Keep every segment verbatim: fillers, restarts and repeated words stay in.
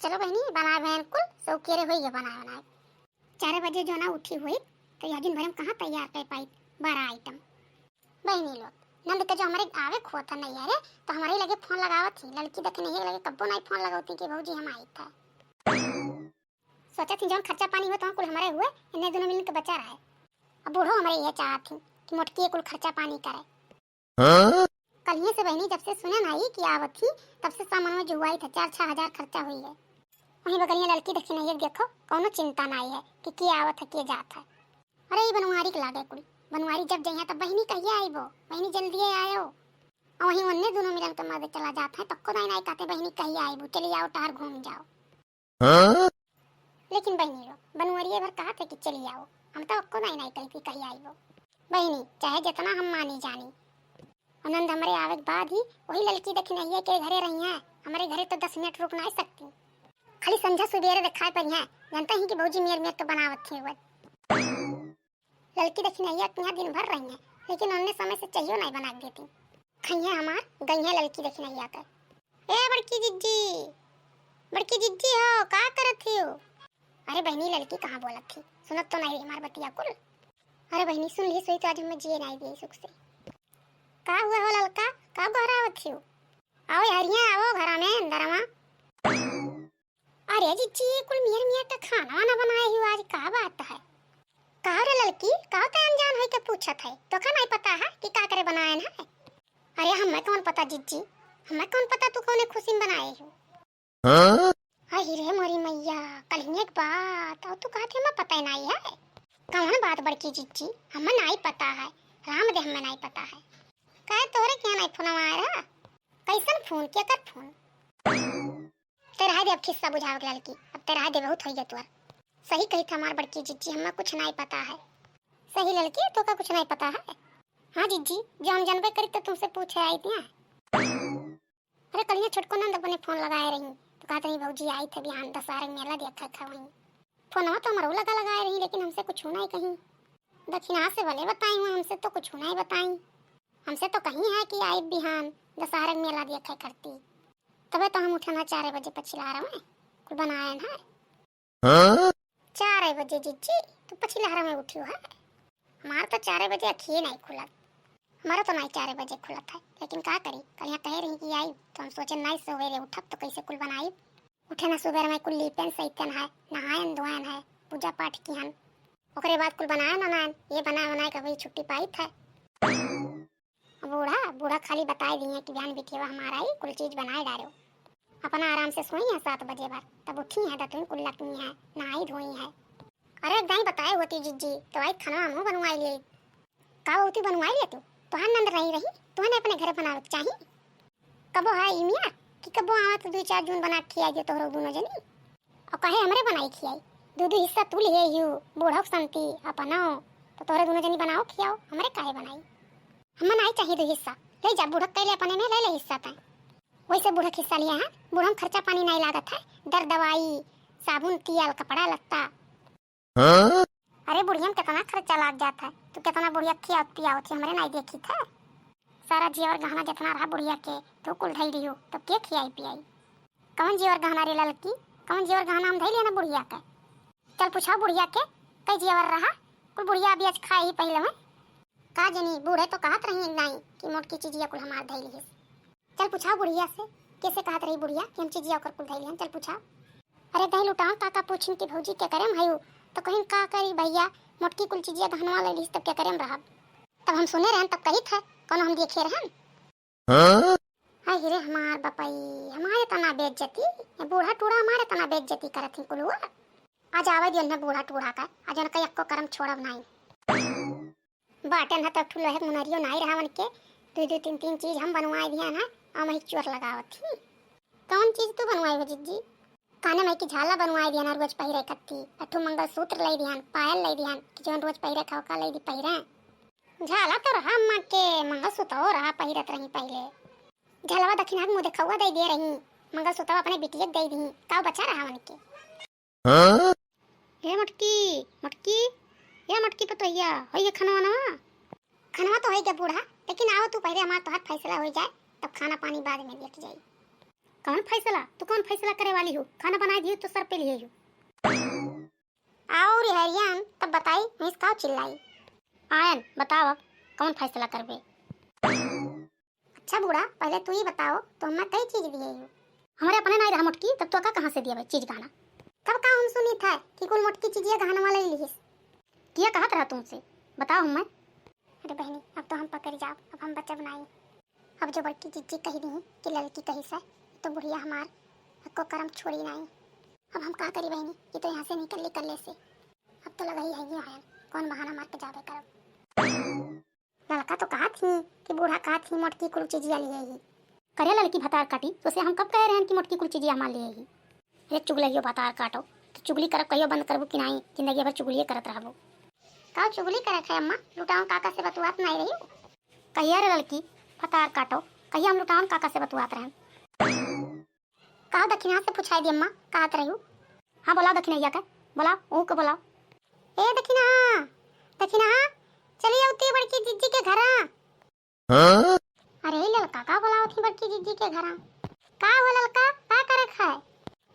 चलो बहिनी, बनाए बहन कुल सौकेरे होइए बनाए बनाए। चार बजे जो ना उठी हुई, तो यह दिन भर में कहाँ तैयार कर पाई बारह आइटम। बहिनी लोग, नंद के जो हमरे आवे खोत है नहीं है रे, तो हमरे लगे फोन लगावत ही, ललकी दखिनहिया लगे कब्बो नहीं फोन लगावती कि भौजी हम आई था। सोचत ही जौन खर्चा पानी हुए तो कुल हमरे हुए, इन्हें दोनों मिलके बचा रहे। अब बूढ़ो हमरे ये चाहत ही कि मोटकी ये कुल खर्चा पानी करे। हाँ? कलिये से बहिनी जब से सुने ना आई कि आवत ही, तब से सामान में जुआई था, चार छह हजार खर्चा हुई है। वहीं बगलिया ललकी दखिनहिया देखो, कौनो चिंता ना आई है कि के आवत है, के जात है। अरे, ई बनवारी के लागे कुल। बनवारी जब जइहें तब बहिनी कहिया आइबो? बहिनी जल्दिए आयो। और वहीं ओन्ने दोनों मिलन के मर्द चला जात है, तक्को दाई नाई कहते, "बहिनी कहिया आइबो? चली आओ, टहर घूम जाओ।" हाँ? लेकिन बहिनी लोग, बनवारिये भर कहत है कि चली आओ। हम तो अक्को दाई नाई कहती कहिया आइबो। बहिनी, चाहे जितना हम मानी जानी, आनंद हमरे आवे के बाद ही वही ललकी दखिनहिया के घरे रही हैं। हमरे घरे तो दस मिनट रुक नाई सकती। खाली संझा सुबेरे देखाए परी हैं। जानते ही कि भौजी मेर मेर तो बनावत थी हुए। ललकी दखिनहिया के यहाँ दिन भर रही हैं, लेकिन उन्ने समय से चाहियो नाई बना के देती। खइया हमार गइया ललकी दखिनहिया के। ए बड़की जिज्जी, बड़की जिज्जी हो, का करत ही हो? अरे बहिनी, ललकी कहाँ बोलत थी, सुनत तो नहीं रही हमार बतिया कुल। अरे बहिनी, सुन ली सोई तो आज हमें जिए नाई दिए सुख से। का हुआ हो ललका, का गोहरावत ही हो? आओ यारियाँ, आओ घरा में अंदरवा। अरे जिज्जी, ये कुल मियर मियर का खाना वाना बनाए ही हो आज, का बात है? का रे ललकी, का ते अनजान होई के पूछत है? तोका नहीं पता है कि का करे बनाएन है? अरे हमें कौन पता जिज्जी, हमें कौन पता तू कौने खुशी में बनाए हो? हाँ? अरे रे मोरी मैया, कल ही एक बात, और तू कहत है हमें पता ही नहीं है। कौन बात बड़की जिज्जी, हमें नहीं पता है, राम दे हमें नहीं पता है। काहे तोरे क्या नहीं फोन आया रहा? कैसन फोन, केकर फोन? ते रहे दे, अब खिस्सा बुझावे के ललकी, अब ते रहे दे, बहुत होइगा तोर। सही कही था हमार बड़की जिज्जी, हमें कुछ नहीं पता है। सही ललकी, तोका कुछ नहीं पता है? हाँ जिज्जी, जो हम जानबे करी तो तुमसे पूछे आई थी। अरे कलिया छोटको नंद अपने फोन लगाए रही, तो कहत रही भौजी आई थे बिहान दशहरा के मेला देखा था वहीं। फोनवा तो हमरो लगा लगाए रही, लेकिन हमसे कुछ नहीं कही। दखिनहा से भले बताई हुए, हमसे तो कुछ नहीं बताई। हमसे तो कही है कि आई बिहान दशहरा के मेला देखे करती। तबे तो हम उठना चार बजे पछिला रहे, कुल बनाए ना। हाँ? चार बजे जिज्जी, तू पछिला रहे में उठी है? हमार तो चार बजे अखिए नहीं खुलत। हमारा तो नहीं चार बजे खुलत है, लेकिन का करी, कल यहाँ कहे रही कि आई, तो हम सोचे नहीं सवेरे उठब तो कैसे कुल बनाई। उठे ना सुबेर में कुल लीपन सैतन है, नहायन धोयन है, पूजा पाठ किहन। ओकरे बाद कुल बनाए बनायन, ये बनाए बनाए के वही छुट्टी पाइत है। बूढ़ा, बूढ़ा खाली बताए दिए कि बिहान बिटिया हमारा ही कुल चीज बनाए डारो। अपना आराम से सोई है सात बजे बाद, तब उठी है, दतुन कुल लकमी है, नहाई धोई है। अरे एक दाई बताए होती जिज्जी, तो आई खाना हमहू बनवाई लिए। का होती बनवाई लिए तू? तोहार नंद रही रही, तोहने अपने घर बनावे के चाही। कबो है ई मियाँ कि कबो आवा तो दुई चार जून बना के खियाई दे तोहरो दुनो जनी। और कहे हमरे बनाई खियाई, दू दू हिस्सा तू लिहे हियो, बूढ़ो के संती अपनो, तो तोहरे दुनो जनी बनाओ खियाओ, हमरे काहे बनाई? हमें नाई चाहिए दू हिस्सा, ले जा बूढ़क कैले अपने में ले ले हिस्सा तय। वैसे बूढ़क हिस्सा लिया है, बूढ़म खर्चा पानी नाई लागत है, दर दवाई, साबुन, तेल, कपड़ा लत्ता, हाँ? अरे बुढ़िया में कितना खर्चा लाग जात है, तू कितना बुढ़िया खियावत पियावत है, हमरे नाई देखी थे। सारा जेवर गहना जितना रहा बुढ़िया के, तू कुल धई लियो, तब के खियाई पियाई? कौन जेवर गहना रे ललकी, कौन जेवर गहना हम धई लिया ना बुढ़िया के? चल पूछाओ बुढ़िया के, कई जेवर रहा, कुल बुढ़िया अभी आज खाए ही पहले में। का जनी, बूढ़े तो कहत रही एक दाई कि मोटकी चीजिया कुल हमार धई लिहिस। चल पूछाओ बुढ़िया से, कैसे कहत रही बुढ़िया कि हम चीजिया ओकर कुल धई लिहन, चल पूछाओ। अरे दही लुटाओ, का का पूछिन कि भौजी के करे में हयू, तो कहिन का करी भैया, मोटकी कुल चीजिया गहनवा ले लिहिस तब के करे में रहब। तब हम सुने रहन तब कही थे, कौनो हम देखे रहन। हाँ? हाय रे हमार बपई, हमारे तना बेइज्जती, ये बूढ़ा टूढ़ा हमारे तना बेइज्जती करत ही कुलुआ। आज आवे दियो ना बूढ़ा टूढ़ा का, आज उनका एक्को करम छोड़ब नाई। बाटन ह तो ठुलो है मुनरियो नाई रहा उनके, दो दो तीन तीन चीज हम बनवाए दिया ना, हम ही चोर लगावत ही। कौन चीज तू बनवाए हो जिज्जी? काने में की झाला बनवाए दिया ना रोज पहिरे कत्ती, अठू मंगलसूत्र ले दिया, पायल ले दिया, कि जौन रोज पहिरे खाओ का ले दी पहिरे। झाला तो रहा अम्मा के, मंगलसूत्र रहा पहिरत रही पहले। झलवा दखिना के मुँह देखौआ दे दे रही, मंगलसूत्र अपने बिटिया के दे दी, का बचा रहा उनके। हाँ? ए मटकी, मटकी, ए मटकी पतोहिया, होइए खाना वाना? खाना तो होइए बूढ़ा, लेकिन आओ तू पहले हमार तोहार फैसला हो जाए, तब खाना पानी बाद में लेके जाई। कौन फैसला? तू कौन फैसला करे वाली हो? खाना बनाए दियो तो सर पे लिए हो। आओ रे हरियन, तब बताई, मिस काव चिल्लाई? आयन, बताओ अब, कौन फैसला करबे? अच्छा बूढ़ा, पहले तू ही बताओ, तो हमें कई चीज दिए हो? हमारे अपने नाई रहा मोटकी, तब तो का कहाँ से दिया भाई चीज गहना? तब का हम सुनी था कि कुल मोटकी चीजिया गहनवा ले लिहिस? किया कहत रहा तुमसे, बताओ हमें। अरे बहनी, अब तो हम पकड़ जाब, अब हम बचब नाई। अब जो बड़की जिज्जी कही दी कि ललकी कही से, तो बुढ़िया हमार को करम छोड़ी नाई। अब हम का करी बहनी, ये तो यहाँ से निकल निकल ले से। अब तो लगा ही है ये है, कौन बहाना मार के जाबे करब। ललका तो कहत ही कि बूढ़ा कहत ही मोटकी कुल चीजिया लिए ही। करे ललकी भतार काटी, तो से हम कब कहे रहन कि मोटकी कुल चीजिया हमार लिए ही? रे चुगलैयो भतार काटो, तो चुगली करब कहियो बंद करबू कि नाई? जिंदगी भर चुगलिए करत रहबू। का चुगली करत है अम्मा? लुटावन काका से बतुआत नाई रही? कहिया रे ललकी भतार काटो, कहिया हम लुटावन काका से बतुआत रहन? का दखिना से पुछाई दी अम्मा, कहत रही? हाँ बोलाओ दखिनैया के, बोलाओ, ऊ के बोलाओ। ए दखिना, दखिना, चली आओ ती बड़की जिज्जी के घरा। हाँ? अरे ललका, का बोलाओ थी बड़की जिज्जी के घरा? का हो ललका, का करे खाए?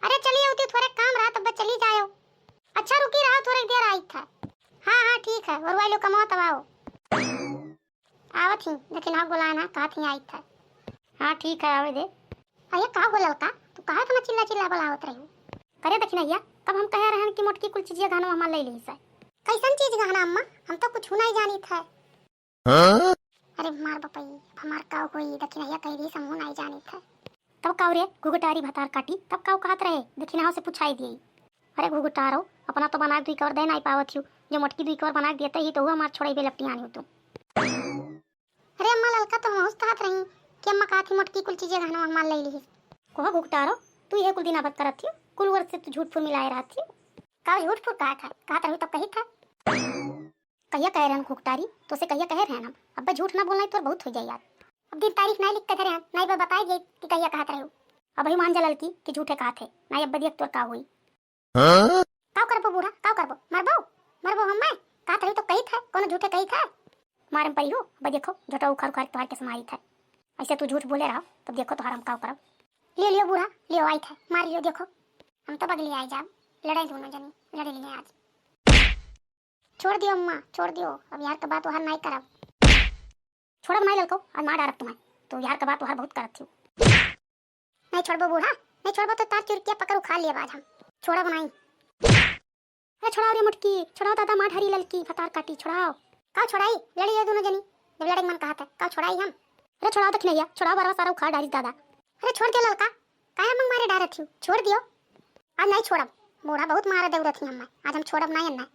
अरे चली आओ ती, थोड़े काम रहा तब चली जाओ। अच्छा रुकी रहा, थोड़ी देर आई था। हाँ हाँ ठीक है, और वालो कमाओ तब आओ। आवत ही, दखिना बोलाना, कहत ही आई था। हाँ ठीक है, आवे दे। अरे का हो ललका, तू काहे इतना चिल्ला चिल्ला बोलावत रही? करे दखिनैया, कब हम कहे रहन कि मोटकी कुल चीजिया गहनवा हमार ले ली से? कैसन चीज गहना अम्मा, हम तो कुछ नहीं जानी था। हाँ? अरे मार बपई, अब हमार का होई, दखिनैया कह दी समूह नहीं जानी था। तब का रे घुघटारी भतार काटी, तब का कहत रहे, दखिनहा से पुछाई दिए। अरे घुघटारो, अपना तो बना के दुई कवर दे नहीं पावत हूँ, जो मोटकी दुई कवर बना के देते ही तो हुआ मार छोड़ाई बे लपटियानी हो तू। अरे अम्मा ललका तो हम कहत रही कि अम्मा कहत ही मोटकी कुल चीजें गहना हमार ले ली। कोहा घुघटारो, तू ये कुल दिन आबत करत थी, कुल वर्ष से तू झूठ फूल मिलाए रहत थी। का झूठ फूल कहा था, कहत रही तब कही था। कहिया कहे रहन घुघटारी, तो से कहिया कहे रहन हम, अब्बे झूठ ना बोलना ही तोर बहुत हो जाए यार। अब दिन तारीख नहीं लिख के धरे हैं, नहीं बे बताए जाए कि कहिया कहत रहे हो। अब ही मान जा ललकी कि झूठे कहत है, नहीं अब्बे देख तोर का हुई। हाँ? काव करबो बूढ़ा, काव करबो? मरबो? मरबो हम मैं? कहत रही तो कही था, कोनो झूठे कही था? मारे में परी हो, अब्बे देखो, झोटा उखाड़ उखाड़ के तोहार के समारी था। ऐसे तू झूठ बोले रहो, तब देखो तोहार हम काव करब। लियो, लियो बूढ़ा, लियो आई था, मार लियो, देखो। हम तो बगली आई जाब, लड़ाई दोनों जनी, लड़े लिए आज। छोड़ दियो अम्मा, छोड़ दियो, अब यार के बात तोहार नहीं करब। छोड़ब नहीं ललको, आज मार डारब तुम्हें, तो यार के बात तोहार बहुत करत थी। नहीं छोड़बो बूढ़ा, नहीं छोड़बो तो तार चुरकिया पकड़ उखाड़ लिया आज हम। छोड़ब नहीं। अरे छोड़ाओ रे मुटकी, छोड़ाओ दादा, मार ढारी ललकी, भतार काटी, छोड़ाओ। का छोड़ाई? लड़ी ये दोनों जनी, जब लड़े के मन कहत है, का छोड़ाई हम? अरे छोड़ाओ दखिनैया, छोड़ाओ बरवा सारा उखाड़ डारी दादा। अरे छोड़ दे ललका, काहे मंग मारे डारत हियो? छोड़ दियो। आज नहीं छोड़ब, बूढ़ा बहुत मारा दौड़त ही हम, आज हम छोड़ब नहीं अन्ना।